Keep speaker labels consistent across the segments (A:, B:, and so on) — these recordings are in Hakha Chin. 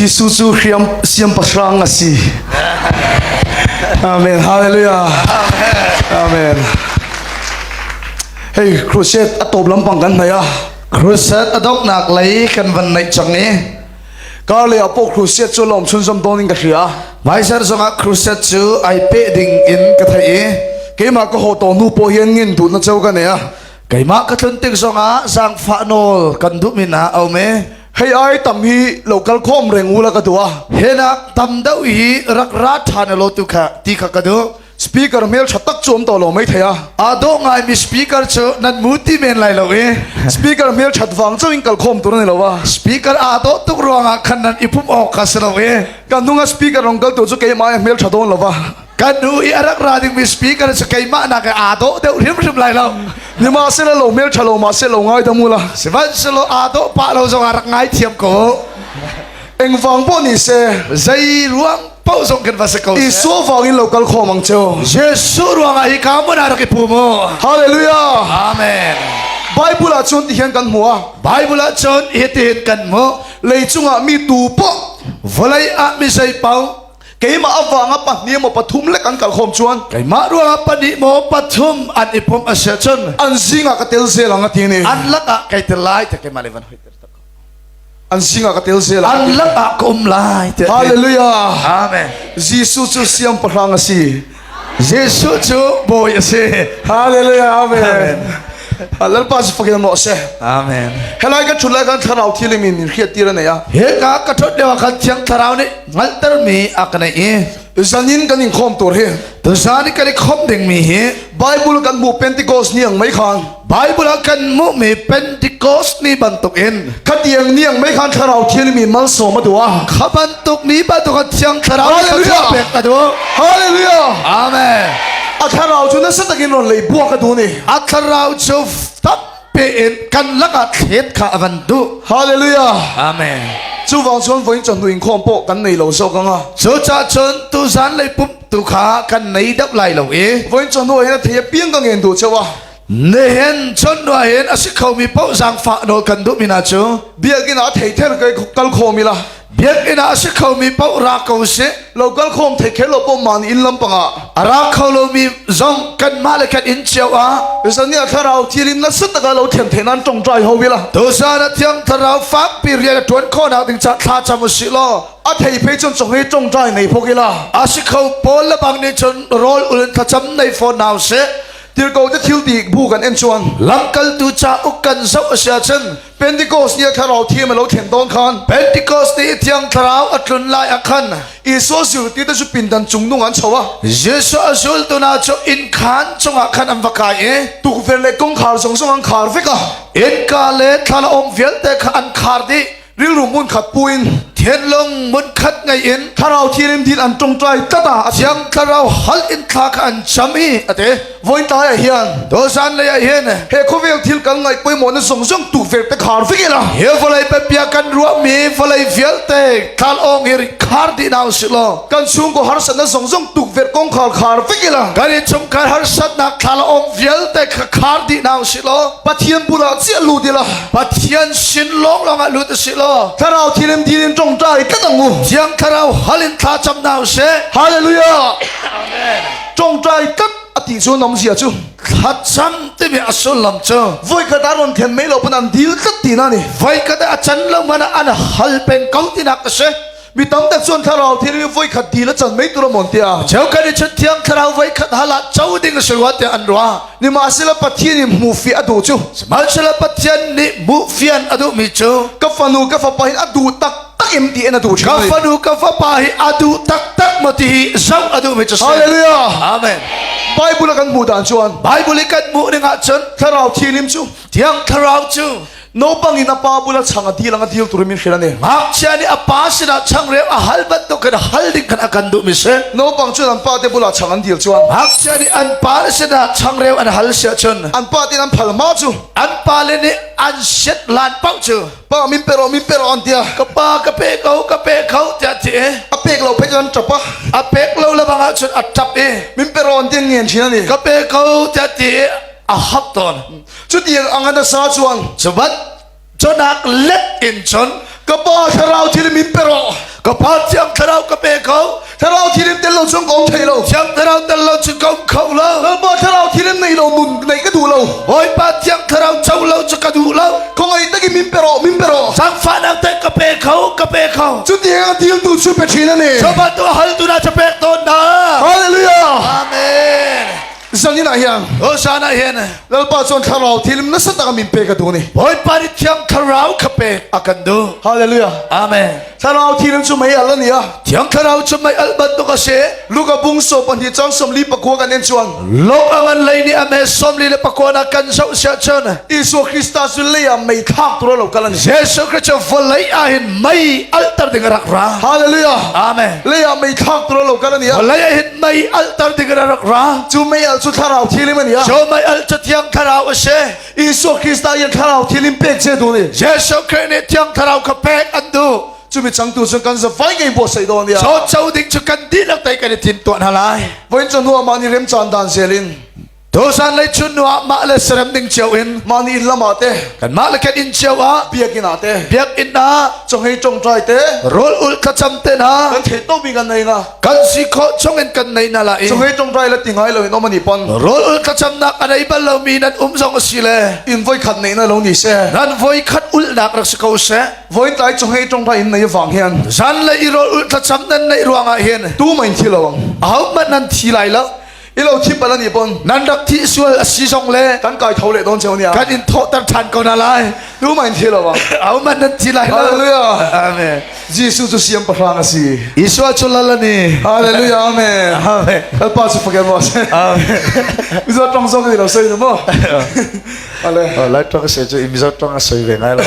A: Jesuh cu hriam siangpahrang a si. Amen. Hallelujah. Amen. Hei, crusade a tawp lampang kan hnai a.
B: Crusade a donghnak lei kan van naih cang i
A: Kar lei ah pawh crusade cu lawm chunzom dawn in ka hria.
B: Hmaisar zongah crusade cu ai peh ding in ka theih i
A: Keimah ka haw tawh hnu pawh hian ngin duh na cho ka nei a.
B: Keimah ka tlun tik zongah zaangfah nawl kan duh min ah a um i
A: Hei ai tam hi lo kal khawm reng u la ka duh a.
B: Hinak tam deuh hi rak ra ṭhan elaw tu kha ti kha ka duh.
A: Speaker hmel ṭha tak cu um tawh lo mai thei a.
B: Aa dawh ngaimi speaker cu nan mu ti men lai lo i.
A: Speaker hmel ṭhat vang cu in kal khawm tur a ni lo a.
B: Speaker aa dawh tuk ruangah khan nan i pumh awk kha si lo i.
A: Kan hnung ah speaker rong kal tu cu keimah i hmel ṭha dawn lo va.
B: Kan hnu i a rak ra dingmi speaker cu keimah nak aa dawh deuh hrimhrim lai lo.
A: Nimahsela lo hmel ṭha lo mahse lo ngai dam ula.
B: Sihmanhsehlaw aa dawh pah lo zong ah rak ngai thiam ko.
A: Engvang pawh ni se.
B: Zei ruang paoh zong kan va si ko seh.
A: Isua vang in lo kal khawm ang cheu.
B: Jesuh ruangah hi ka hmun ah rak i pum u.
A: Hallelujah.
B: Amen.
A: Bible ah cun ti hian kan hmu a.
B: Bible ah cun hitin kan hmuh.
A: Lei cungah mi tu poh
B: Vawlei ah mi zei paoh
A: keimah avanga pahnih maw pathum lek an kal khawm chuan
B: keimah ruangah pahnih maw pathum an i pumh a si ahcun
A: an zingah ka tel zel ang a ti ni.
B: An lakah kai tel lai te keimah le van hoi tel tak.
A: An zingah ka tel zel
B: ang. An lakah ka um lai te.
A: Hallelujah.
B: Amen.
A: Jesuh cu siangpahrang a si.
B: Jesuh cu bawi a si.
A: Hallelujah. Amen. Amen. Lalpa cu fakin maw se.
B: Amen.
A: Helai ka thut lai kan thlarau thilim in min hriat tir a nei a.
B: He ka ka thut lio khan thiang thlarau nih hngalhtermi a ka neih i
A: Zanin kan inkhawm tur hi.
B: Tuzan i kan i khawmh dingmi hi
A: Bible kan hmuh Pentecost ni ang mai khan
B: Bible ah kan hmuhmi Pentecost ni bantukin
A: khatiang ni ang mai khan thlarau thianmi malsawm a duh a.
B: Kha bantuk ni bantuk thiang thlarau
A: Hallelujah.
B: pek a duh.
A: Hallelujah.
B: Amen.
A: A thlarau cu nasa takin rawn lei buak a duh ni.
B: A thlarau cu tampi in kan lakah thlet kha a van duh.
A: Hallelujah.
B: Amen.
A: Chuvang chuan voin chawhnu inkhawm pawh kan nei lo zawk anga.
B: Cucaah cun tuzan lei pumh tu kha kan nei deuh lai lo i
A: Voin chawhnu ah hin a thei apiang ka ngen duh cheu a.
B: Nihin chawhnu ah hin a si khomi paoh zaangfah nawl kan duhmi hna cu
A: Biakinn ah thei ther kal khawm ila.
B: Biakinn ah a si khomi paoh ra ko sih.
A: Lo kal khawm thei kher lo pawh mah inn lampang ah.
B: A ra kho lomi zong kanmah le kan inn cio ah.
A: Zan ni ah thlarau thil in nasa taka lo thiam theih nan ṭongṭai ho ila.
B: Tuzan ah thiang thlarau fakpi rian a ṭuan khawhnak ding caah thla cam u sih law.
A: A thei phei cun chong hi ṭongṭai nei phok ila.
B: A si kho pawl le bang nih cun rawl ul in thlacam nei fawn hna usih.
A: Tirhkoh te thil ti bu kan en chuan.
B: Lamkaltu cauk kan zoh a si ahcun
A: Pentecost ni a thlarau thiam a lo thlen dawn khan
B: Pentecost ni i Thiang Thlarau a tlun lai ah khan
A: Isua zirtirte cu pindan cungnung an chho a.
B: Jesuh a zultu hna cu innkhaan cungah khan an va kai i
A: Tukverh le kawngkhar zong zong an khar vek a.
B: Innka le thlalawng vialte kha an khar dih.
A: Rilru hmunkhat pu in
B: Thinlung hmunkhat ngei in
A: Thlarau thianghlim din an ṭongṭai tlat a.
B: Thiang Thlarau hal in thla kha an cam i a ti.
A: Voitlai ah hian
B: Tuzan lei ah hin
A: he khawvel thil kan ngaih pawimawhna zawng zawng tukverh te khar vek ila.
B: Hi vawlei biapia kan ruahmi vawlei vialte thlalawng hi khar dih hna usih law
A: Kan chungkaw harsatna zawng zawng tukverh kawngkhar khar vek ila.
B: Kan innchungkhar harsatnak thlalawng vialte kha khar dih hna usih law
A: Pathian bulah chiah lut ila.
B: Pathian sin lawnglawng ah lut usih law
A: Thlarau thianghlim dil in ṭongṭai tlat ang u.
B: Thiang Thlarau hal in thla cam hna usih.
A: Hallelujah.
B: Amen.
A: Ṭongṭai tlat a ti cu nawmzia cu
B: Thlacam timi a sullam cu
A: voikhat ah rawn thlen mei lo pawn an dil tlat tina ni.
B: Voikhat ah a can lo hmanh ah an hal peng ko tinak a si.
A: Mi tam tak chuan thlarau thil hi voikhat dil a can mei tur amon tia.
B: Cheukhat nih cun thiang thlarau voikhat hal ah co ding a si rua tiah an ruah.
A: Nimahsela Pathian in hmuhfiah a duh cu.
B: Sihmanhsehlaw Pathian nih hmuhfian a duhmi cu
A: ka fanu ka fapa hin a duh taktak em ti en a duh
B: ka fanu ka fapa hi a duh taktak maw ti hi zoh a duhmi cu si.
A: Hallelujah.
B: Amen.
A: Bible a kan hmuh dan chuan
B: Bible i kan hmuh ning ahcun
A: thlarau thianghlim cu
B: Thiang Thlarau cu
A: naupang in a pa bula chang a dil ang a dil turin min hrilh a ni.
B: Ngakchia nih a pa sinah changreu a hal bantuk in hal ding khan a kan duhmi si.
A: Naupang cun an pa te bulah chang an dil chuan
B: Ngakchia nih an pa le sinah changreu an hal si ahcun
A: an pa tein an phal ma cu
B: an pa le nih an siat lan paoh cu
A: pa min pe rawh min pe rawh an tia
B: ka pa ka pe ko ka pe kho tiah ti i
A: a pek lo phei cun an ṭap a
B: a pek lo lebang ahcun a ṭap i
A: min pe rawh an ti ngen thin ani
B: ka pe ko tiah ti i a hap tawn.
A: Cutiang ang an asa chuan
B: Cubat cunak let in cun
A: ka pa thlarau thil min pe rawh.
B: Ka pa Thiang Thlarau ka pe ko.
A: Thlarau Thianghlim tel lo cun ka um thei lo.
B: Thiang Thlarau tel lo cun ka um kho lo.
A: Lalpa Thlarau Thianghlim nei lo nun neih ka duh lo.
B: Bawipa Thiang Thlarau co lo cu ka duh lo.
A: Khawngaih takin min pe rawh, min pe rawh.
B: Zaangfahnak te ka pe kho, ka pe kho.
A: Cutiang a diltu cu pe ṭhin a ni.
B: Coba tu haltu na ca pek tawn na.
A: Hallelujah.
B: Amen.
A: Zanin ah hian
B: Hosanna hin
A: Lalpa chuan thlarau thilim nasa tak min pe ka duh ni.
B: Bawipa nih Thiang Thlarau kha pek a kan duh.
A: Hallelujah.
B: Amen.
A: Thlarau thilim cu mei al ani a.
B: Thiang Thlarau cu mei al bantuk a si.
A: Luka bung so pahnih chang 44 kan en chuan.
B: Lok a ngan lei nih a me 44 na kan zoh siah cun
A: Isua Krista cu lei ah mei thlak tur lo kal ani.
B: Jesuh Christ cu vawlei ah hin mei alter ding a rak ra.
A: Hallelujah.
B: Amen.
A: Lei ah mei thlak tur lo kal ani a.
B: Vawlei ah hin mei alter ding in a rak ra.
A: Cu mei al cu thlarau thilim ani a.
B: Cu mei al cu Thiang Thlarau a si.
A: Isua Krista in thlarau thilim pek che du ni.
B: Jesuh Khrih nih Thiang Thlarau kha pek an duh.
A: Cumi changtu cu kan zavai ngei bo sei dawn ya.
B: Cho cho ding cu kan dihlak te kan i tim tuah hna lai.
A: Voin cu hnu mah ni rem caan dan zel in.
B: Tuchan lei chun nu ah mah le serem ding cio in
A: mah ni inn lam ah te
B: kanmah le kan inn cio ah
A: biakinn ah te
B: biakinn ah
A: chonghei tongtai te
B: rawl ul thlacam te hna
A: kan theih to mi kan nei na
B: kan si khawh chung in kan nei na la i
A: chonghei tongtai la ti ngai lo in om ani pon
B: rawl ul thlacamnak a nei bal lo mi nan um zong a si le
A: in voi khat nei na lo ni se
B: nan voi khat ulnak rak si ko seh
A: voi tlai chonghei tongtai in nei wang hian
B: zan le i rawl ul thlacam nan neih ruangah hin
A: tu main thi lo ang
B: aho hmanh nan thi lai lo
A: I lo thi pal ani pon.
B: Nan rak thi sual a si zong le
A: kan kai tho le don cheu nia.
B: Kan in thawhter ṭhan ko na lai.
A: Tu man thi lo wa.
B: Au man nan thi lai lo.
A: Hallelujah.
B: Amen.
A: Jesuh cu siam pahrang a si.
B: Isua cu lal ani.
A: Hallelujah. Amen.
B: Amen.
A: Kalpa cu fakel mo se.
B: Amen.
A: Mizo tong zong ni lo sei no mo. Ale.
B: Oh, lai tong se cu Mizo tong a soi ve ngai lo.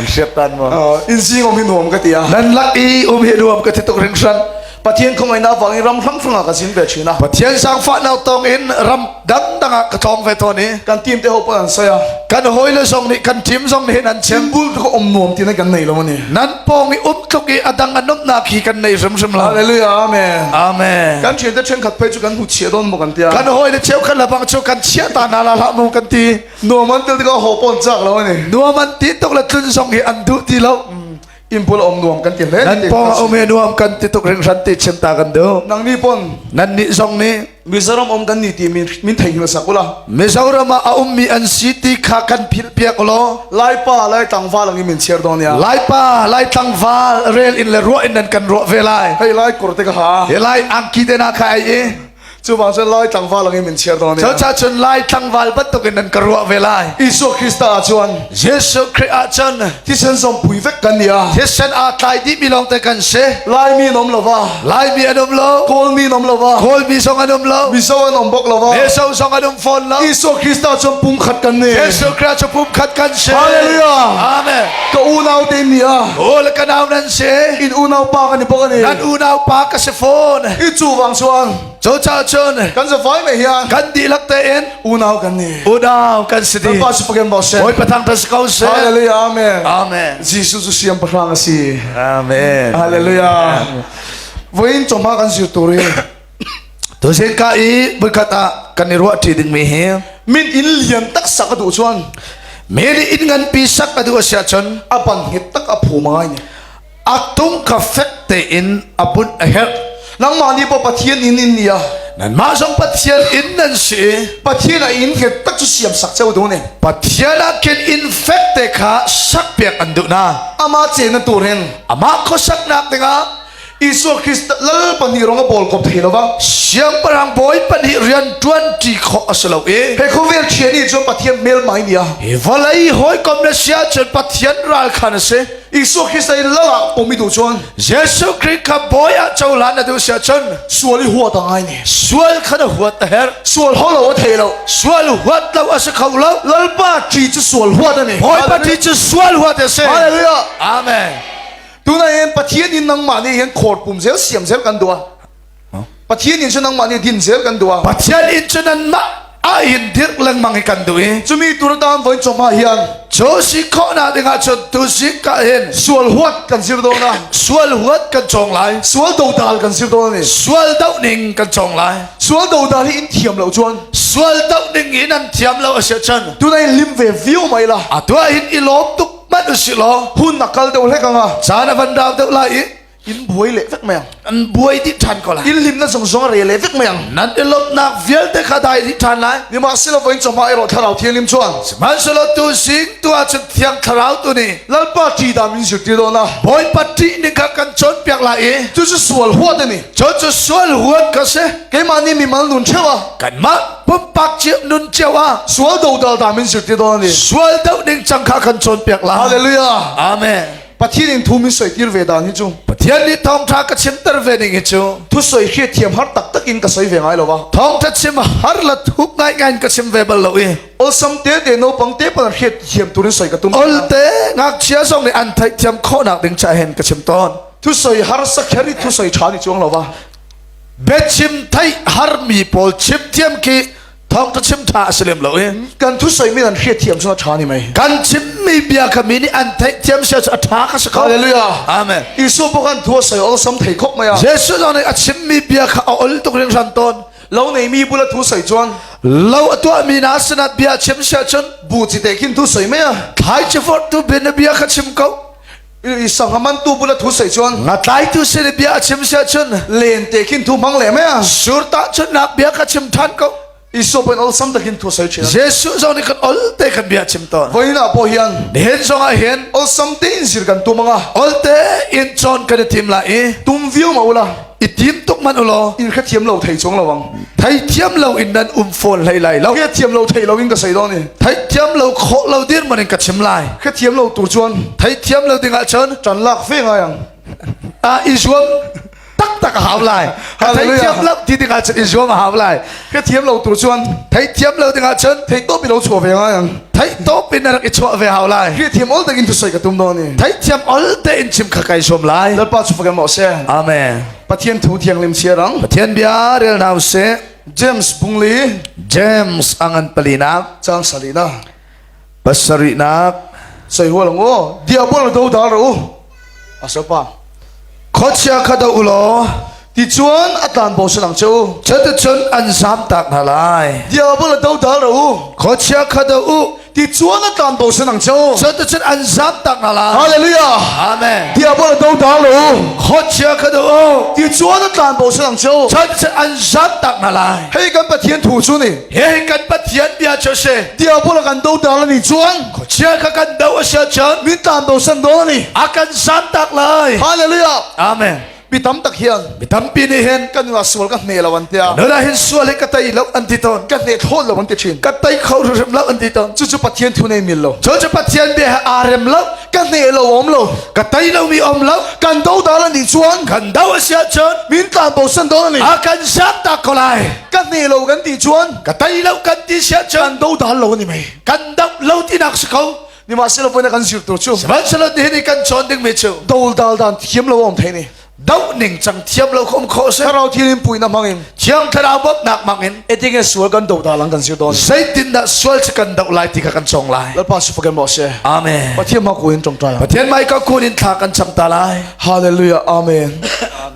B: An siap tan mo.
A: In sing om hi nuam ka tia.
B: Nan lak i um hi nuam ka ti tuk ring hran.
A: Pathian khawngaihnak vangin ram hranghrang ah ka zin ve ṭhin a.
B: Pathian zaangfahnak tawng in ram dangdang ah ka tlawng ve tawn i
A: kan team te ho pon an soi a.
B: Kan hawile zong nih kan team zong nih hin an chim.
A: Bul ka um nuam ti na kan nei lo ani.
B: Nan pawng i um tluk i a dang a nomnak hi kan nei hrimhrim lo.
A: Hallelujah amen.
B: Amen.
A: Kan thian te ṭhenkhat phei cu kan hmu chia don mo kan tia.
B: Kan hawile cheukhat le bang cu kan chia ta na la hlah mu kan ti.
A: Nuam an tel tikah ho pon cak lo ani.
B: Nuam an ti tuk le tlun zong hi an duh ti lo.
A: Impul om nuam kan ti hle.
B: Nan pawng um he nuam kan ti tuk ringhran ti chim ta kan duh.
A: Nang ni pon.
B: Nan nih zong nih.
A: Mizoram om kan ni ti min min thei hil sak ula.
B: Mizoram ah a ummi an si ti kha kan philh piak ulaw.
A: Laipa lai tlangval ang i min chiar dawn ya.
B: Laipa lai tlangval rel in le ruah in nan kan ruah ve lai.
A: Hei lai kur te ka ha.
B: He lai angki te na kha ai i.
A: Cu bang cun Lai tlangval ang i min chiar dawn
B: Cu ca cun Lai tlangval bantuk in nan ka ruah ve lai.
A: Jesuh Krista ah cun
B: Jesuh Khrih ah cun
A: thisen zong pui vek kan ni a.
B: Thisen aa tlai dihmi lawng te kan si.
A: Laimi an um lova.
B: Laimi an um lo.
A: Kawlmi an um lova.
B: Kawlmi zong an um lo.
A: Mizo an um bok lova.
B: Mizo zong an um fawn lo.
A: Jesuh Krista cun pumkhat kan ni.
B: Jesuh Khrih cu pumkhat kan si.
A: Hallelujah.
B: Amen.
A: Ka unau te ni a.
B: O le ka nau nan si.
A: In unau pa kan i bok ani.
B: Nan unau pa ka si fawn.
A: I cu vang chuan
B: Cu caah cun
A: kan zavai me hian
B: kan dihlak tein
A: unau kan ni.
B: Unau kan si dih.
A: Bawipa su pakem bo seh.
B: Bawipa thangthat si ko seh.
A: Hallelujah. Amen.
B: Amen.
A: Jesuh cu siam pahrang a si.
B: Amen.
A: Hallelujah. Voin chawhma kan zir tur hi
B: Tuzing ka i voikhat ah kan i ruah ṭi dingmi hi
A: min inn lian tak sak a duh chuan
B: mi nih inn nganpi sak a duh a si ahcun
A: a ban nghet tak a phu ngai ni.
B: A tung kha fek tein a bunh a herh.
A: Nangmah nih pawh Pathian inn in nia.
B: Nanmah zong Pathian inn nan si.
A: Pathian a inn nghet tak cu siam sak ceu duh ne.
B: Pathian ah khin inn fek te kha sak piak an duh na.
A: Amah ce na tur hin.
B: Amah khuasaknak dingah
A: Isua Christ lal pahnih rong a bawl kop thei lova.
B: Siangpahrang bawi pahnih rian ṭuan ṭi khawh a si lo i.
A: He khawvel ṭhian i cun Pathian hmelmai nia.
B: Hi vawlei hawikom na si ahcun Pathian ral khan a si.
A: Isua Christ i lal ah pom i duh cun
B: Jesuh Khrih kha bawi ah cohlan na duh si ahcun
A: sual i huat a ngai ni.
B: Sual kha na huat a herh.
A: Sual ho lo a thei lo.
B: Sual huat lo a si kho lo.
A: Lalpa ṭi cu sual huat a ni.
B: Bawipa ṭi cu sual huat a si.
A: Hallelujah.
B: Amen.
A: Tuna hin Pathian in nangmah nih hin khawr pum zel siam zel kan duh a. Pathian in cu nangmah nih din zel kan duh a.
B: Pathian in cu nanmah ah hin dirh lengmang hi kan duh i.
A: Cumi tur tan voin chawhma hian.
B: Cu si khawhnak dingah cun tuzing ka hin.
A: Sual huat kan zir dawn a.
B: Sual huat kan cawng lai.
A: Sual dodal kan zir dawn ani.
B: Sual doh ning kan cawng lai.
A: Sual dodal hi in thiam lo chuan.
B: Sual doh ning in an thiam lo a si cun.
A: Tunai lim ve viau mai la.
B: A tuah hin i lawm tuk manh usih law.
A: Hun a kal deuh hlek anga.
B: Caan a van rau deuh lai i.
A: In buai leh vek mai ang.
B: An buai dih ṭhan ko lai.
A: In hlimna zong zong a re leh vek mai ang.
B: Nan i lawmhnak vialte kha dai dih ṭhan lai.
A: Nimahselaw voin chawhmah erawh Thlarau Thianghlim chuan.
B: Sihmanhsehlaw tu zing tu ahcun Thiang Thlarau tu nih.
A: Lalpa ṭih dan min zirtir dawn a.
B: Bawipa ṭih ning kha kan cawnpiak lai i.
A: Cucu sual huat a ni.
B: Cucu sual huat ka si.
A: Keimah nih mimal nun ṭheuh a.
B: Kanmah pumpak cio nun cio ah.
A: Sual dodal dan min zirtir dawn a ni.
B: Sual doh ning cang kha kan cawnpiak lai.
A: Hallelujah.
B: Amen.
A: Pathian in thu min soitir ve dan hi cu.
B: Pathian nih thawngṭha ka chimter ve ning hi cu.
A: Thusawi hriatthiam har taktak in ka soi ve ngai lo va.
B: Thawngṭha chim har la thuk ngaingai in ka chim ve bal lo i.
A: Awlsam tete naupang te pawn hriatthiam turin soi ka tum.
B: Olte ngakchia zong nih an theihthiam khawhnak ding ca hin ka chim tawn.
A: Thusawi harsa kher i thusawi ṭha ni chuang lo va.
B: Biachim theih harmi pawl chim thiam khi thawngṭha chim ṭha a si lem lo i
A: kan thusawi mi an hriatthiam cu a ṭha ni mei
B: kan chimmi bia kha mi nih an theihthiam sia cu a ṭha kha si ko
A: Hallelujah
B: Amen
A: Jesuh pawh khan thu a sawi awlsam thei khop mai a
B: Jesuh zong nih a chimmi bia kha a ol tuk hringhran tawn
A: lo neimi bula thu sawi chuan
B: lo a tuahmi hna sinah bia chim sia cun
A: bu chi te khin thu sawi mai a
B: thlai chi forhtu bia na bia kha chim ko
A: i sangha mantu bula thu sawi chuan
B: ngatlaitu sin i bia a chim sia cun
A: len te khin thu hmang le mai a
B: sur tahchunhnak bia kha chim ṭhan ko
A: Isua pawhin awlsam takin thu sawi ṭhin.
B: Jesuh zong nih kan ol te kan bia chim tawn.
A: Voin ah pawh hian
B: nihin zong ah hin
A: awlsam tein zir kan tum anga
B: ol tein cawn kan i tim lai i
A: tum viau ma ula
B: i tim tuk man ulaw
A: in hrethiam lo thei chuang lo ang
B: theithiam lo in nan um fawn hlei lai lo
A: hrethiam lo thei lo in ka sei dawn ni
B: theithiam lo khawh lo dir man in ka chim lai
A: hrethiam lo tur chuan
B: theithiam lo ding ah cun
A: ṭan lak fe ngai ang
B: a i zuam taktak a hau lai ka theithiam lo ti ding ah cun i zuam a hau lai
A: hrethiam lo tur chuan
B: theithiam lo ding ah cun
A: theihtawp i lo chuah ve ngai ang
B: theihtawp in na rak i chuah ve hau lai
A: hrethiam ol takin thu soi ka tum dawn ni
B: theithiam ol te in chim kha kai zuam lai
A: Lalpa chu fakem se
B: amen
A: Pathian thu thianghlim chiar ang.
B: Pathian bia rel hna usih.
A: James bungli.
B: James angan palinak.
A: Chang salina.
B: Pasarihnak.
A: Soi hual ang u. Diabol do dal ro u. Asopa.
B: Khuachia kha do u law.
A: Ti chuan a tlan bo salang cheu.
B: Cuticun an zam tak hna lai.
A: Diabol do dal ro u.
B: Khuachia kha do u.
A: Ti chuan a tlan bo san ang cheu.
B: Cuticun an zam tak hna lai.
A: Hallelujah.
B: Amen.
A: Diabol do dal ro.
B: Khuachia kha do u.
A: Ti chuan a tlan bo san ang cheu.
B: Cuticun an zam tak hna lai.
A: Hei kan Pathian thu chu ni.
B: Hei kan Pathian bia chu si.
A: Diabol kan do dal ani chuan.
B: Khuachia kha kan do a si ahcun.
A: Min tlan bo san do ani.
B: A kan zam tak lai.
A: Hallelujah.
B: Amen.
A: Mi tam tak hian
B: mi tampi nih hin
A: kan nunah sual ka hne lo an tia
B: nunah hin sual hi ka tei lo an ti tawn
A: ka hne thlawt lo an ti thin
B: ka tei kho hrimhrim lo an ti tawn
A: cucu Pathian thu nei mil lo
B: cucu Pathian bia he aa rem lo
A: ka hne lo om lo
B: ka tei lo mi om lo
A: kan do dal ani chuan
B: kan do a si ahcun
A: min tlan bo san don ani
B: a kan zam tak ko lai
A: ka hne lo kan ti chuan
B: ka tei lo kan ti si ahcun
A: kan do dal lo ani mai
B: kan do lo ti nak si ko
A: Nimahselaw voina kan zir tur cu
B: Sihmanhsehlaw nihin i kan cawn dingmi cu
A: dodal dan thiam lo a um thei ni.
B: doh ning cang thiam lo khom khawh si.
A: Thlarau thianghlim puina hmangin
B: Thiang Thlarau bawmhnak hmangin
A: etinge sual kan dodal ang kan zir dawn.
B: zeitindah sual cu kan doh lai ti kha kan cawng lai.
A: Lalpa su fakem rawh se.
B: Amen.
A: Pathian ma kuin tongtai.
B: Pathian mai ka kun in thla kan cam ta lai.
A: Hallelujah. Amen.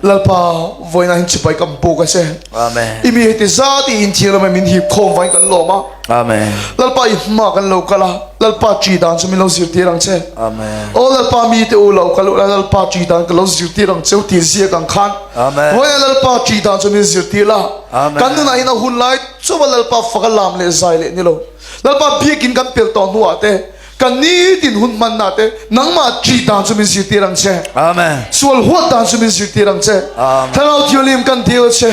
A: Lalpa voina hin chipai kan bu ka se.
B: Amen.
A: Imi heti zati in thiam min hip khom vain kan loma.
B: Amen.
A: Lalpa i hma kan lo kala Lalpa ṭi dan cu min lo zirtir ang che.
B: Amen.
A: O Lalpa mi te u lo kal ula Lalpa ṭi dan ka lo zirtir ang cheu ti ziak ang khan.
B: Amen.
A: Voi Lalpa ṭi dan cu min zirtir la.
B: Amen.
A: Kan nunah hin a hun lai chuwa Lalpa faka lam le zai le ni lo. Lalpa biakin kan pel tawh hnuah te kan nitin hun hman na te nangmah ṭi dan cu min zirtir ang che.
B: Amen.
A: Sual huat dan cu min zirtir ang che.
B: Amen.
A: Thlarau Thianghlim kan dil che.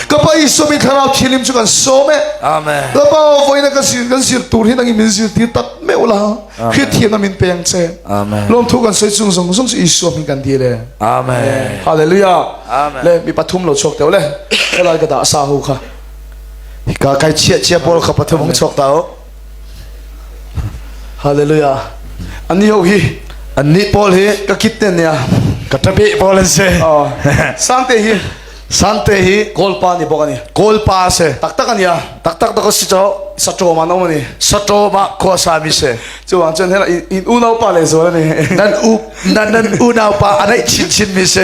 A: Ka pa Isua mi Thlarau Thianghlim cu kan sawm e.
B: Amen.
A: Lapa voina kan sir kan sir tur hi nang min zirtir tak meuh la. Khit thian na min peng che.
B: Amen.
A: Lawm thu kan soi chung zong zong cu Isua min kan dil e.
B: Amen.
A: Hallelujah.
B: Amen.
A: Le mi pathum lo chuak teu le. Helai ka dah sa hu kha.
B: Hika kai chia chia pawl kha pathum hung chuak ta u.
A: Hallelujah. Ani ho hi
B: Annih pawl hi
A: ka kit te nia.
B: ka ṭapi pawl an si.
A: Oh. Sangte hi
B: Sangte hi
A: Kawlpa ni bawk ani.
B: Kawlpa si.
A: Taktak ania.
B: Taktak tak si cho.
A: Saṭawm an um ani.
B: Saṭawm ah khua sami si.
A: Cuwang cun hela in unau pa le zual ani.
B: Nan u nan nan unau pa a neih chinchin mi si.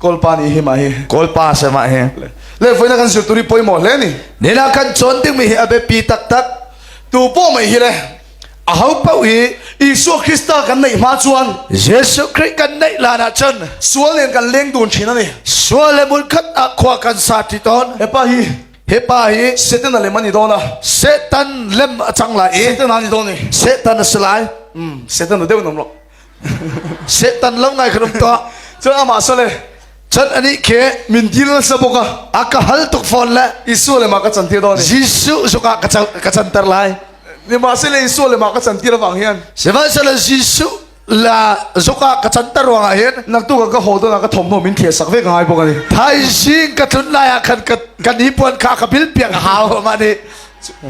A: Kawlpa ni hi ma hi.
B: Kawlpa si mah hi.
A: Le voina kan zir turi pawimawh hle ni.
B: Nina kan cawn dingmi hi a biapi taktak.
A: Tu pawh mai hi le.
B: Aho paoh hi
A: Isua Krista kan neih hma chuan
B: Jesuh Khrih kan neih lan ahcun
A: sual nen kan leng dun thin ani.
B: Sual le hmunkhat ah khua kan sa ṭi tawn.
A: He pa hi
B: Hi pa hi
A: Satan a lem ani dawn a.
B: Satan lem a cang lai i
A: Satan ani dawn ni.
B: Satan a si lai.
A: Satan a deuh nom lo.
B: Satan lo ngai kan um tuah.
A: Cun amah sale
B: Cun anih khi
A: min dil na sa bawk a.
B: A ka hal tuk fawn le
A: Isua le ma ka cantir dawn ni.
B: Jesuh zuk ah ka canter lai.
A: Nimahsela Isua le ma ka cantir awang hian.
B: Sihmanhsehlaw Jesuh la zuk ah ka canter ruangah hin
A: naktuk ka haw don ka thawmhnaw min thliah sak ve ka ngai bawk ani.
B: Thaizing ka tlun lai ah khan ka hnipuan kha ka bil piak a hau ma nih.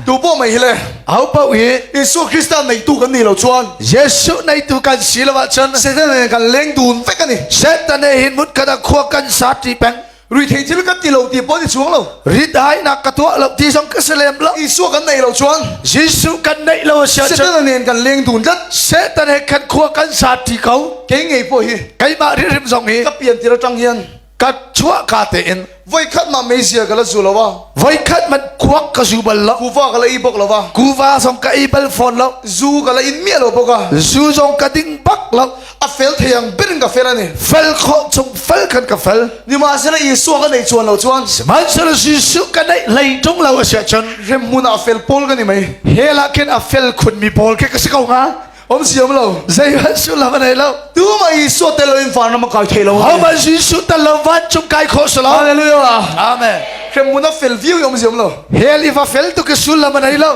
A: Tu pawh mai hi le
B: Aho paoh hi
A: Jesuh Krista neitu kan ni lo chuan
B: Jesuh neitu kan si lo ahcun
A: Satan he kan leng dun vek ani.
B: Satan he hin mut khat ah khua kan sa ṭi peng.
A: Ruithei thil kan ti lo ti pawh ni chuang lo.
B: Rit-ainak ka tuah lo ti zong ka si lem lo.
A: Isua kan nei lo chuan
B: Jesuh kan neih lo a si ahcun
A: Satan nen kan leng dun tlat.
B: Satan he khan khua kan sa ṭi ko.
A: Kei ngei pawh hi
B: Keimah hrimhrim zong hi
A: ka pian tir atang hian
B: ka chuah ka tein
A: voikhat ma meizia ka la zu lo a.
B: Voikhat man kuak ka zu bal lo.
A: Kuva ka la i bok lo a.
B: Kuva zong ka ei bal fawn lo.
A: Zu ka la in miah lo bawk a.
B: Zu zong ka ding bak lo.
A: A fel thei ang berin ka fel ani.
B: Fel khawh chung fel khan ka fel.
A: Nimahsela Isua ka neih chuan lo chuan.
B: Sihmanhsehlaw Jesuh ka neih hlei ṭung lo a si ahcun.
A: Hremhmun ah a fel pawl ka ni mei.
B: Hell ah khin a fel khun mi pawl khi ka si ko hnga.
A: Om si om lo.
B: Zeihmanh sullam a nei lo.
A: Tumah Isua tel loin vanram a kai thei lo.
B: Hohmanh Jesuh tel lo vancung kai khawh si lo.
A: Hallelujah.
B: Amen.
A: Hremhmun a fel viau i om si om lo.
B: Hell i va fel tuk i sullam a nei lo.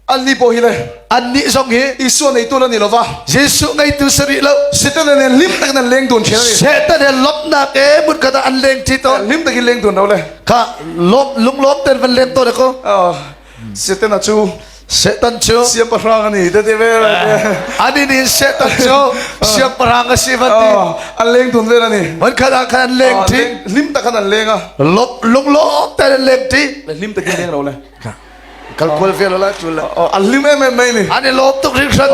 A: Annih pawh hi le
B: Annih zong hi
A: Isua neitu la ni lova
B: Jesuh ngeitu si rih lo.
A: Satan nen hlim takin an leng dun thin ani.
B: Satan he lawmhnak e mun khat ah an leng ṭi tawn.
A: Hlim takin leng dun lo le.
B: Kha lawm lunglawm ten van leng tawn ko.
A: Satan a chu
B: Satan cu
A: siangpahrang ani te te vel.
B: Ani nih Satan cu siangpahrang a si van ti.
A: An leng dun vel ani.
B: Van khat ah khan an leng ṭi.
A: Hlim tak an leng a.
B: Lunglawm ten an leng ṭi.
A: Hlim takin leng lo le.
B: Kal kual vel la tul la.
A: An hlim em em mai ni.
B: An i lawm tuk hringhran.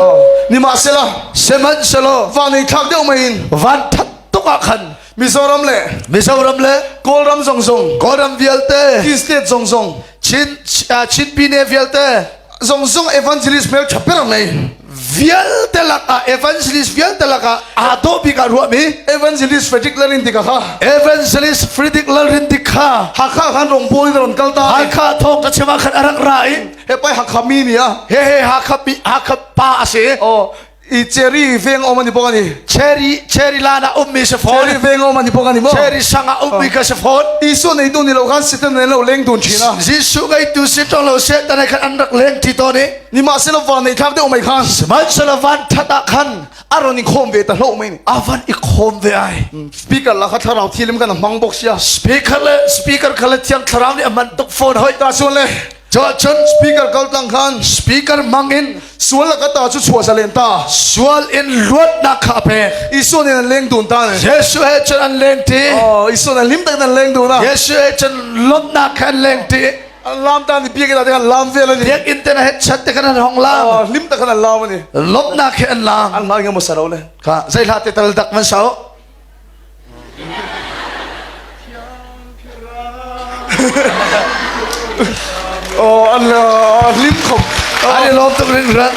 A: Nimahsela
B: Sihmanhsehlaw
A: van ei thlak deuh mai in
B: van that tuk ah khan
A: Mizoram le
B: Mizoram le
A: Kawlram zong zong
B: Kawlram vialte
A: Chin state zong zong
B: Chin Chin pine vialte
A: zong zong evangelist hmel tha ber nei
B: vialte lakah evangelist vialte lakah aa dawh bik ah ruahmi
A: Evangelist Frederick Lalrindika kha
B: Evangelist Frederick Lalrindika
A: Hakha khan rongbawl in a rawn kal ta
B: Hakha thawng ka chim ah khan a rak ra i
A: he pai Hakha mi ni a
B: he he Hakha pi Hakha pa a si
A: oh i cherry veng om ani bawk ani
B: cherry cherry lan ah ummi si fawn
A: cherry veng om ani bawk ani maw
B: cherry sang ah ummi ka si fawn
A: Isua nei tu ni lo khan Satan ne lo leng dun thin a
B: Jesuh ngei tu si tong lo Satan khan an rak leng ti tawn i
A: Nimahsela van nei thlak deuh mai khan
B: Sihmanhsehlaw van that ah khan
A: a rawn in khawm ve ta hlo mai ni
B: a van i khawm ve ai
A: speaker la kha thlarau thilim kan hmang bawk sia
B: speaker le speaker kha le thiang thlarau nih a man tuk phone hoi
A: ta chuan le
B: cun
A: speaker kal tlang khan
B: speaker mang in
A: sual la ka ta chu chhuah zalen ta
B: sual in luatnak kha a pek
A: Isua nen an leng dun ta ne
B: Jesuh he cun an leng ti
A: oh Isua nen lim tak an leng dun a
B: Jesuh he cun lawmhnak kha an leng ti
A: An lam ta ni biakinn ah te khan lam vel ani.
B: Biakinn te na het chat te khan an hong lam.
A: Lim tak khan an lam ani.
B: Lomnak he an lam.
A: An hla ngam sa le.
B: Kha zei hla te tal dak man sao.
A: Oh an lim khom.
B: An lom tuk ring ran.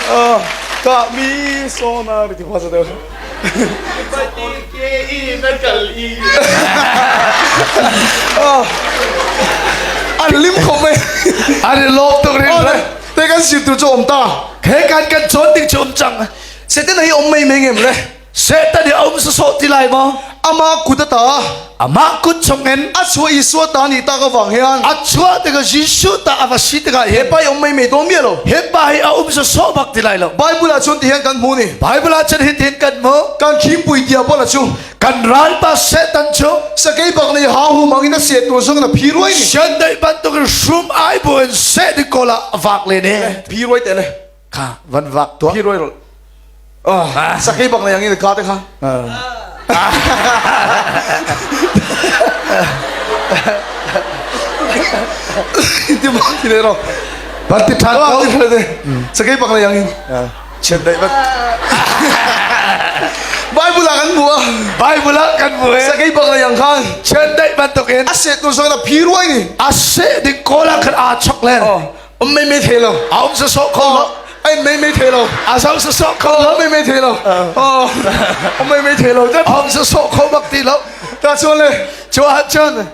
A: Ka mi so na ri ti khwa sa deu. An lim kho mei.
B: An i lawm tuk rin.
A: Te kan sir tu chu om ta.
B: He kan kan cawn ding chu um cang.
A: Satan hi om mei mei ngem le.
B: Satan hi um sawsawh ti lai maw?
A: Ama kut ata.
B: Amah kut chungin
A: a chuah Isua ta nih ta ka vang hian
B: a chuah tikah Jesuh ta a va si tikah
A: he pa hi um mei mei dawn mi lo
B: he pa hi a um sawsawh bak ti lai lo
A: Bible ah cun ti hian kan hmu ni
B: Bible ah cun hitin kan hmu
A: kan khimpui tia bola chu
B: kan ralpa Satan cu
A: sakei bak nei ha hu mang in a se tur zong na phi ruai ni
B: chiandeih bantukin hrum ai bu in seh ding kawl ah vak len e
A: phi ruai te le
B: kha van vak tuah
A: phi ruai rol Ah, sakei bak na yang in ka te kha. Ti ma ti le ro.
B: Van ti than ko.
A: Ti le Sakei bak na yang in.
B: Chiandeih bat.
A: Bible ah kan hmu a.
B: Bible ah kan hmu e.
A: Sakei bak na yang khan.
B: Chiandeih bantukin.
A: A seh tu zong na phi ruai ni.
B: A seh ding kawl ah khan aa chok len.
A: Oh, um mei mei thei lo.
B: A um sawsawh kho lo.
A: Ai mei mei thei lo.
B: A zo sa so kho
A: lo. Mei mei thei lo. Oh. Mei mei thei lo.
B: Hong sa so kho bak ti lo.
A: Ta chuan le.
B: Chuan cun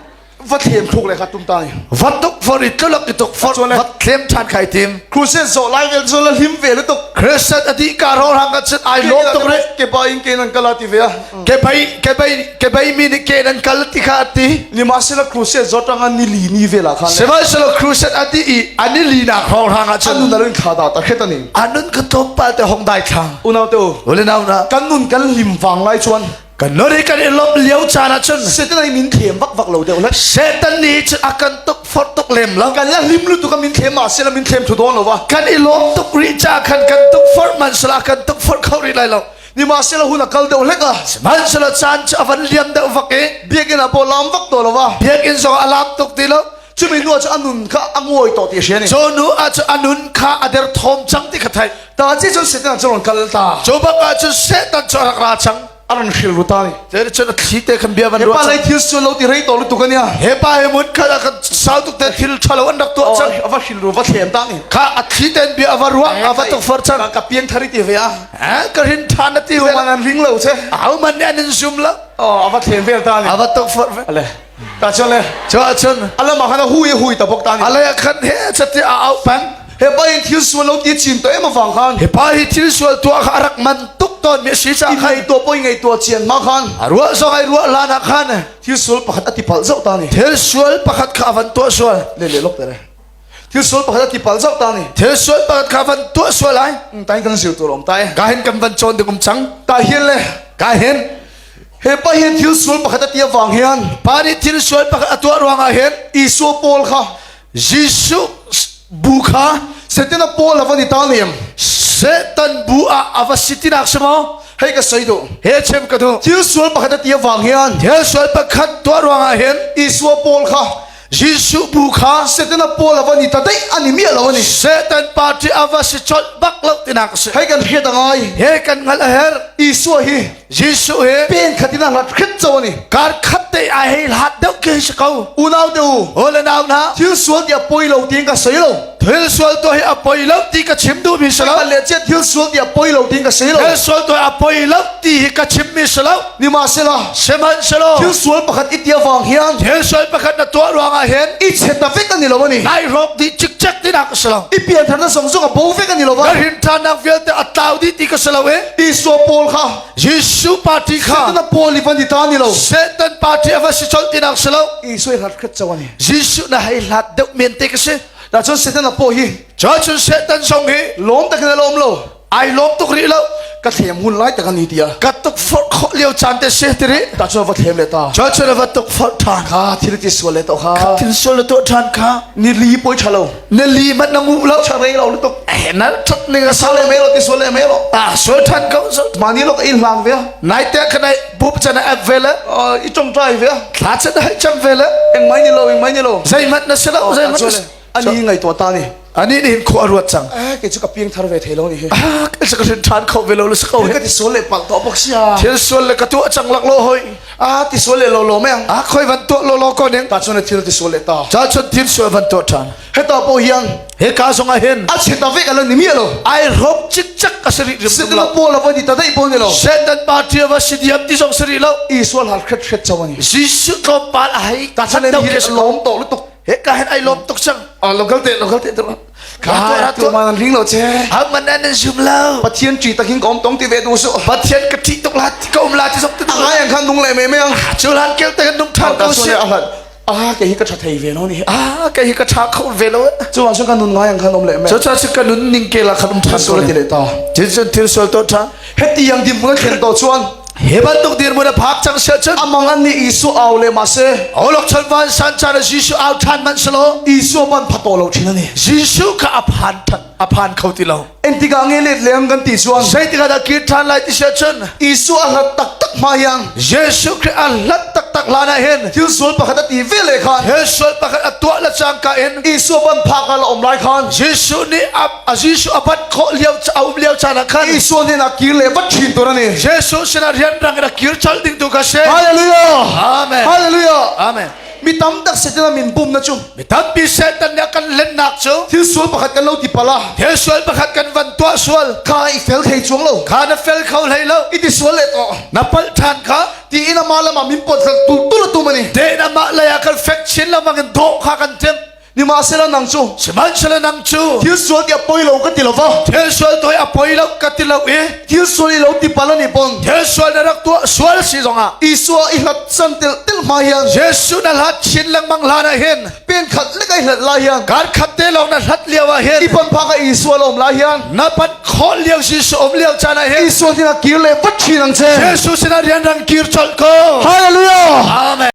A: va thlem thluk le kha tum ta ni.
B: Va tuk for i tlulak i tuk for va thlem than khai tim.
A: Crusade zo lai vel zo la hlim ve lu tuk.
B: Crusade adi ka ro rang ka chin ai lom tuk re.
A: Ke ba in ke nan kala ti ve a.
B: Ke bai ke bai ke bai mi ni ke nan kal ti kha ti.
A: Ni ma sila crusade zo tanga ni li ni ve la khan.
B: Sihmanhsehlaw crusade adi i ani li nak hrawng hrang ah cun
A: anun alun kha da ta khet ani.
B: Anun ka tlawmpal te hong dai thlang.
A: Unau te u.
B: Ule nau na.
A: Kan nun kan lim wang lai chuan
B: kan nori kan i lom lio caan ah cun
A: Satan ai min thlem vak vak lo deuh le
B: Satan nih cun a kan tuk forh tuk lem lo
A: kan la hlim lu tu kan min thlem ma sela min thlem thu dawn lo wa
B: kan i lawm tuk rih ca khan kan tuk forh man sela kan tuk forh kho rih lai lo
A: Nimahsela hun a kal deuh hlek a.
B: Sihmanhsehlaw caan cu a van liam deuh vak i
A: biakinn ah pawh lam vak to lo va.
B: Biakinn zong a lam tuk ti lo.
A: Cumi nu ah cu a nun kha a nguai tawh ti a hria ni.
B: Cu nu ah cu a nun kha a derthawm cang ti kha theih.
A: Ta ci cun Satan cu ron kal ta.
B: Cu bak ah cun Satan cu a rak ra cang.
A: A ron hril ru ta ni.
B: Cun a thli te khan bia van ruah.
A: He pa lei thil sual lo ti rei to lu tuk ania.
B: He pa he mun kha kan sau tuk te thil ṭha lo an rak tuah cang.
A: A va hril ru va thlem ta ni.
B: Kha a thli ten bia a va ruah a va tukforh cang.
A: Ka piang thari ti ve a.
B: Ka rin ṭhan na ti ve.
A: Man an ring lo che.
B: Au man nih an in zum lo.
A: Oh, a va thlem vel ta ni.
B: A va tukforh ve.
A: Ale. Ta chuan le.
B: Chu ahcun.
A: Alam ah khan a hui a hui ta bok ta ni.
B: Ale khan he chati a au peng.
A: He pa in thil sual lo ti chin to em awang khan.
B: He pa hi thil sual tuah kha a rak man tuk tawn mi si cha
A: khan. Ngai to poi ngai tua chian ma khan.
B: A ruah zong ai ruah lan ah khan.
A: Thil sual pakhat ati pal zau ta ni.
B: Thil sual pakhat kha avan tuah sual.
A: Le le lok tere. Thil sual pakhat a ti pal zau ta ni.
B: Thil sual pakhat kha van tuah sual ai.
A: Tai kan zir tur om tai.
B: Ka hin kan van cawn ding um cang.
A: Ta hian le.
B: Ka hin.
A: He pa hian thil sual pakhat a ti awang hian.
B: Pa nih thil sual pakhat a tuah ruangah hin.
A: Isua Paul kha.
B: Jesuh bu kha.
A: Satan a Paul a van i ta nem.
B: Satan bu ah a va si tinak si maw?
A: Hei ka soi duh.
B: He chem ka duh.
A: Thil sual pakhat a ti awang hian.
B: Thil sual pakhat tuah ruangah hin.
A: Isua Paul kha.
B: Jesuh bu kha
A: Satan a pawl a va ni ta daih ani miah lo ani.
B: Satan party a va si colh bak lo tinak a si.
A: Hei kan hriat a ngai.
B: He kan hngalh a herh.
A: Isua hi
B: Jesuh hi
A: pen khat in a hlat hret cho ani.
B: Kar khat te ai hei hlat deuh ke si ko.
A: Unau te u.
B: Ole nau na.
A: Thil sual ti a poi lo tiin ka soi lo.
B: Thil sual to hi a poi lo ti ka chim duh mi si lo.
A: Ka le che thil sual ti a poi lo tiin ka soi lo.
B: Thil sual to a poi lo ti hi ka chim mi si lo.
A: Nimahsela
B: Sihmanhsehlaw
A: thil sual pakhat i tia vang hian
B: thil sual pakhat na tuah ruangah hin
A: i cheta vek ani lo ani.
B: Nai rawk dih cikcek tinak a si lo.
A: I piantharna zong zong a bo vek ani lo
B: va. Na rinṭhannak vialte a tlau dih ti ka si lo e.
A: Isua Paul kha
B: Jesuh party kha
A: Satan a Paul i van i ta ni lo.
B: Satan party a va si colh tinak si lo.
A: Isua i hlat khat cho ani.
B: Jesuh na hei hlat deuh men te ka si.
A: Da cun Satan a paw hi
B: Cun Satan zong hi
A: lawm takin a lawm lo.
B: Ai lawm tuk rih lo.
A: Ka thlem hun lai tak ani tia.
B: Ka tuk forh khawh lio caan te si tiri.
A: Ta cun va thlem le ta.
B: Cun cun va tuk forh ṭhan.
A: Kha thil ti sual le to kha.
B: Kha thil sual le to ṭhan kha.
A: Ni li poi ṭha lo.
B: Ni li mat na ngu lo.
A: Ṭha rei lo lu tuk.
B: Eh na ṭhat ning a
A: Sual le me lo ti sual le me lo.
B: Ah sual ṭhan ko so.
A: Mani lo ka in hlang ve.
B: Nai te kha nai bup chan a app ve le.
A: I ṭong ṭai ve.
B: Thla chan hai cham ve le.
A: Eng mai ni lo eng mai ni lo.
B: Zeihmanh na si lo zeihmanh na si.
A: Ani ngai to ta ni.
B: Ani nih hin khua a ruat cang.
A: Eh kei cu ka piang thar ve thei lo ni hi.
B: Ah kei cu ka hrin ṭhan kho ve lo lu si ko
A: hi. Ka ti sual le palh to bok sia.
B: Thil sual le ka tuah cang lak lo hoi.
A: Ah ti sual le lo lo meng.
B: Ah khoi van tuah lo lo ko ning.
A: Ta chun thil ti sual le ta.
B: Cha chun thil sual van tuah ṭhan.
A: Heta po hian
B: he ka zong ah hin
A: a cheta vek ala ni mi lo.
B: Ai rop cikcak a si rih rim
A: Satan pawl a va ni ta dai po ni lo.
B: Satan party a va si diam ti zong si rih lo.
A: Isual hal khet khet chaw ani.
B: Jesuh tlawmpal a hei
A: Ta chan hi lom to lu tuk.
B: He ka hen ai lom tuk cang.
A: Ah local te local te
B: Ka
A: tu man ring lo che.
B: Ha man an zum lo.
A: Pathian tri takin ka om tong ti ve du su.
B: Pathian ka thi tuk la ti ka um la ti sok ti.
A: Ai ang khan nung le me me ang.
B: Chu lan kel te kan nung than ko si.
A: Ah ke hi ka tha thei ve lo ni.
B: Ah ke hi ka tha kho ve lo.
A: Chu wa su ka nun ngai ang khan om le me.
B: Chu cha su ka nun ning ke la khan um than
A: ko ti le ta.
B: Tin sun thil sol to tha.
A: Heti yang dim mun thlen to chuan.
B: He bantuk dirhmun a phak cang sia cun
A: amang an nih Isu au le ma se
B: Olok chon van san chan Jesuh au than man selo
A: Isu ban phato lo thin ani
B: Jesuh kha a phan than a phan kho ti lo
A: entika nge let leng kan ti chuan
B: zeitikah dah kir than lai ti sia cun
A: Isu a hlat tak tak ma yang
B: Jesuh Khrih a hlat tak tak hlan ah hin
A: thil sual pakhat a ti ve le khan
B: thil sual pakhat a tuah le cangka in
A: Isu ban phak a la om lai khan
B: Jesuh nih a Jesuh a bat khawh lio a um lio caan ah khan
A: Isua nih a kir le vat ṭhin tur ani.
B: Jesuh sinah rianrang in a kir colh ding tu kha si.
A: Hallelujah.
B: Amen.
A: Hallelujah.
B: Amen.
A: Mi tam tak Satan a min bumna cu.
B: Mi tampi Satan nih a kan hlennak cu.
A: Thil sual pakhat kan lo ti pala.
B: Thil sual pakhat kan van tuah sual.
A: Kha i fel thei chuang lo.
B: Kha na fel kho hlei lo.
A: I ti sual le to.
B: Na palh ṭhan kha.
A: Ti in ama lama min pot tul tul tu mani.
B: Te na mah lei ah kan fek chin lamang in dawh kha kan timh.
A: Nimahsela nang cu
B: Sihmanhsehlaw nang cu
A: thil sual ti a poi lo ka ti lo va.
B: Thil sual toi a poi lo ka ti lo i
A: thil sual i lo ti pal ani pon
B: thil sual na rak tuah sual si zongah
A: Isua i hlat san tel tel hma hian
B: Jesuh na hlat chin lengmang hlan ah hin
A: pen khat lek ai hlat lai hian
B: kar khat te lawng na hlat lio ah hin
A: i pan phak a Isua lo om lai hian
B: na pan khawh lio Jesuh um lio caan ah hin
A: Isua sinah kir le vat chin ang che
B: Jesuh sinah rianrang kir colh ko
A: Hallelujah
B: Amen.